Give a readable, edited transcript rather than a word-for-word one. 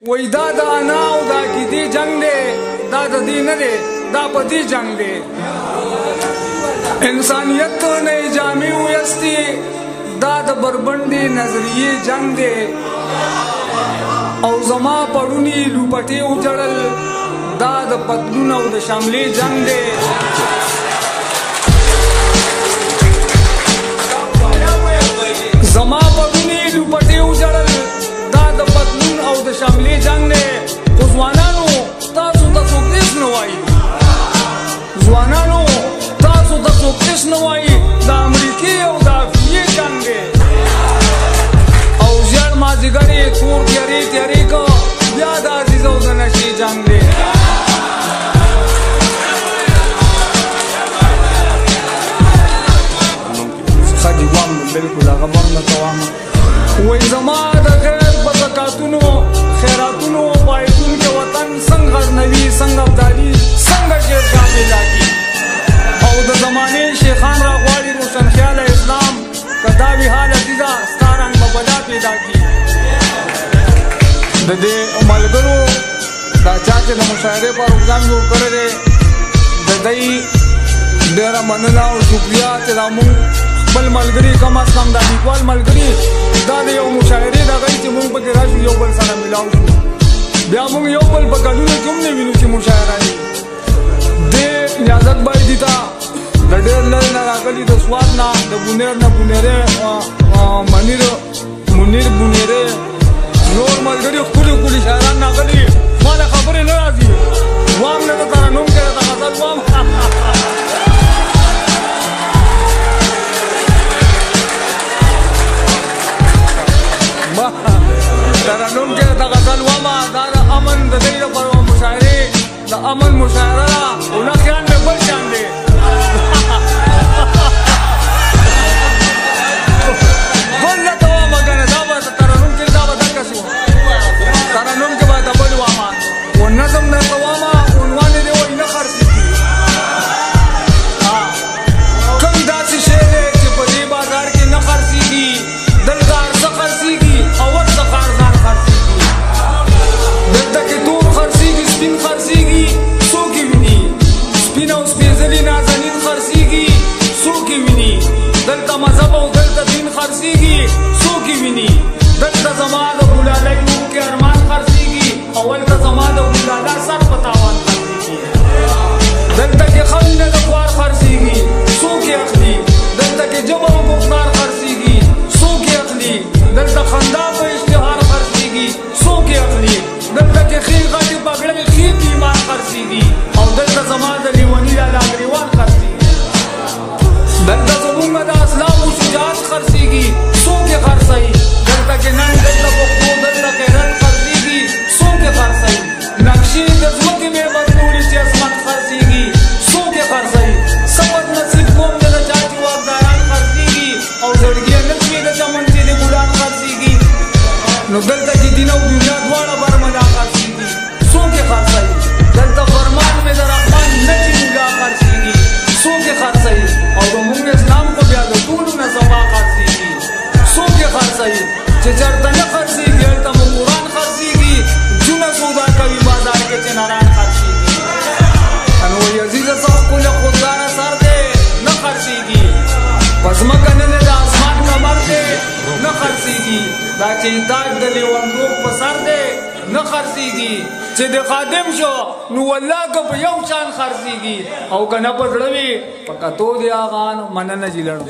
وای دا د انا او د عقیدې جنګ دی، دا د دې نه دی، دا په دې جنګ دی. انسانیت نه جامې ویستې، دا د بربنډې نظریې جنګ دی. او زما پړوني لوپټې وجړل، دا د پتلون او د شملې جنګ دی. زما پړوني لوپټې وجړل، دا د پتلون او د شملې جنګ دی. خو ځوانانو تاسو ته څوک هېڅ نه وایي، ځوانانو تاسو ته څوک هېڅ نه وایي، د امریکې او د افیې جنګ دی. او زیړ مازدیګر یې تور تیارې تیارې که، بیا د عزیز او د نشې جنګ دی. ښه جي وام نو بلکل هغه به هم درته وامه. وایي زما د غیر په زکاتونو خیراتونو پایتونکي وطن څنګه غزنوي، څنګه ابدالي، څنګه شېرشاه پیدا کړي. او د زمانې شیخان را غواړي روشن خیاله اسلام، که دا وي حال عزیزه ستا رنګ به بلا پیدا کړي. د دې ملګرو دا چا چې د مشاعرې پروګرام جوړ کړی دی، د دوی ډېره مننه او شکریه چې دا موږ خپل ملګري کم از کم دا لیکوال ملګري دا د یو مشاعرې دغه چې موږ پکې راشو یو بل سره ملاو شو، بیا موږ یو بل په کلونو کې هم نه وینو چې مشاعره وي. دې نیازت بای دي ته د ډېر لرې نه راغلي، د سوات نه، د بونیر نه، بونیرې منیر منیر بونیرې نور ملګري ښکلي ښکلي شاعران راغلي. ما له خبرې نه راځي، وام نه د ترنم کې د غزل وام. ترنم کې د غزل وامه، دا د امن د دې لپاره مشاعرې د امن مشاعره ده، او نه خیال مې بل شان دی. بل درته وامه که نه، دا به ترنم کې دا به دقسې وم، ترنم کې به د بل وامه. و نظم درته وامه، عنوان یې دی وایي نه خرڅېږي. کوم داسې شی دی چې په دې بازار کې نه خرڅېږي؟ دلته هر څه خرڅېږي او هر څه ارزان خرڅېږي. دلته کې تور خرڅېږي، سپین خرڅېږي، څوک یې ویني؟ سپین او سپېڅلي نازنین خرڅېږي، څوک یې ویني؟ دلته مذهب او دلته دین خرڅېږي، څوک یې ویني؟ دلته زما د ګلالۍ اوښکې ارمان خرڅېږي، او هلته زما د ګلالا سر په تاوان خرڅېږي. دلته کې ښه وینه د خوار خرڅېږي، څوک یې اخلي؟ دلته کې ژبه او ګفتار خرڅېږي، څوک یې اخلي؟ دلته خندا په اشتهار خرڅېږي، څوک یې اخلي؟ دلته کې ښې غټې پګړۍ ښې بیمار خرڅېږي، او دلته زما د لیوني لالا ګریوان خرڅېږي. دلته زمونږ د اسلام او شجاعت خرڅېږي، څوک یې خرڅوي؟ دلته کې ننګ، دلته پښتو، دلته غیرت خرڅېږي، څوک یې خرڅوي؟ نقشې د ځمکې مې بدلولي چې عصمت خرڅېږي، څوک یې خرڅوي؟ څه بد نصیب قوم دی د چا چې واکداران خرڅېږي، او زړګی نه شي د چمن چې د ګلان خرڅېږي. نو دلته کې دین او دنیا دواړه برملا خرڅېږي، څوک یې خرڅوي؟ دلته فرمان مې د رحمان نه چې ملا خرڅېږي، څوک یې خرڅوي؟ او د موږ اسلام خو بیا د ټولو نه سبا خرڅېږي، څوک یې خرڅوي؟ چې چېرته نه خرڅېږي هلته مو قرآن خرڅېږي، جونه سودا کوي بازار کې چې نران خرڅېږي. نو وایي عزیزه څه ښکلی خودداره سر دی، نه خرڅېږي. په ځمکه نه دی د اسمان کمر دی، نه خرڅېږي. دا چې تاج د لیونتوب په سر دی، نه خرڅېږي. چې د خادم شو نو والله که په یو شان خرڅېږي، او که نه په زړه وي په کتو دې هغه. مننه جي لړم.